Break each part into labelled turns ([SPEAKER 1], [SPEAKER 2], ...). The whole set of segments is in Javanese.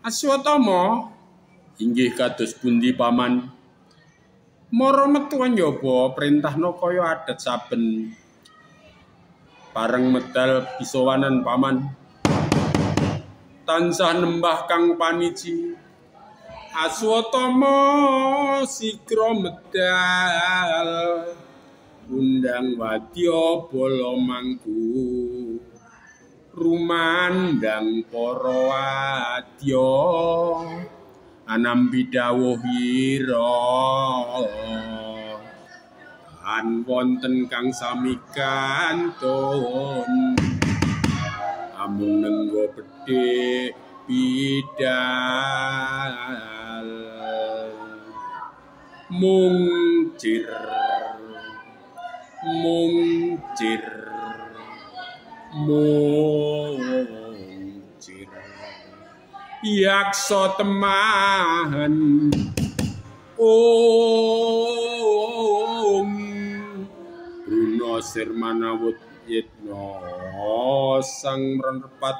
[SPEAKER 1] Aswatama, inggih kados pundi paman? Mara metu njaba prentahna kaya adat saben. Bareng medal pisowanan paman. Tansah nembah kang paniji. Aswatama sigra medal. Undang wadya bala mangku. Rumandang para wadya. Anampi dawuh ira. An wonten kang sami kantun. Amung nenggo bedhik bidal. Mungcir mungcir mungcir. Yaksa temahan. Om Bruno Sirmanawut Yitno sang mrepat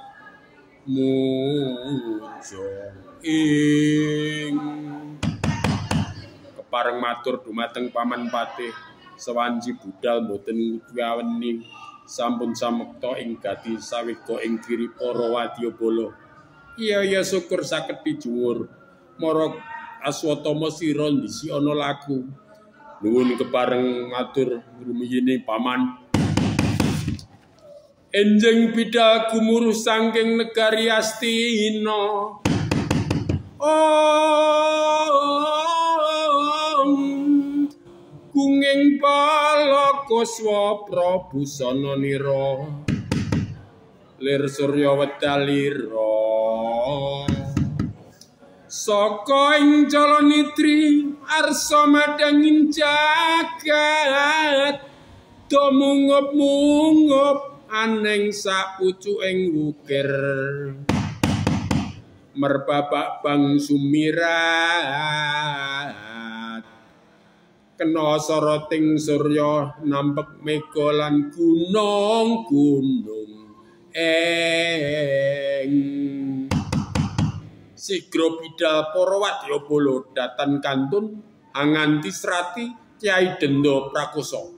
[SPEAKER 1] mujo ing. Kepareng matur dumateng paman patih sewanci budal mboten ngudhaweni sampun samekta ing gati sawega ing giri para wadyabala. Iya ya syukur saged pijuwur. Mara Aswatama sira ndisi ana laku. Nuwun kepareng matur rumiyine paman. Enjing bidal gumuruh saking negari Astina. Om gunging palaka swapra busana nira. Lir surya wedalira. Saka ing Jalanitri arsa madangin jagat. Do mungup-mungup aneng sapucuking wukir. Merbabak bang sumirat. Kena soroting surya nampek mega lan gunung-gunung eng. Sigra bidal para wadyabala datan kantun anganti srati Kyai Denda Prakosa.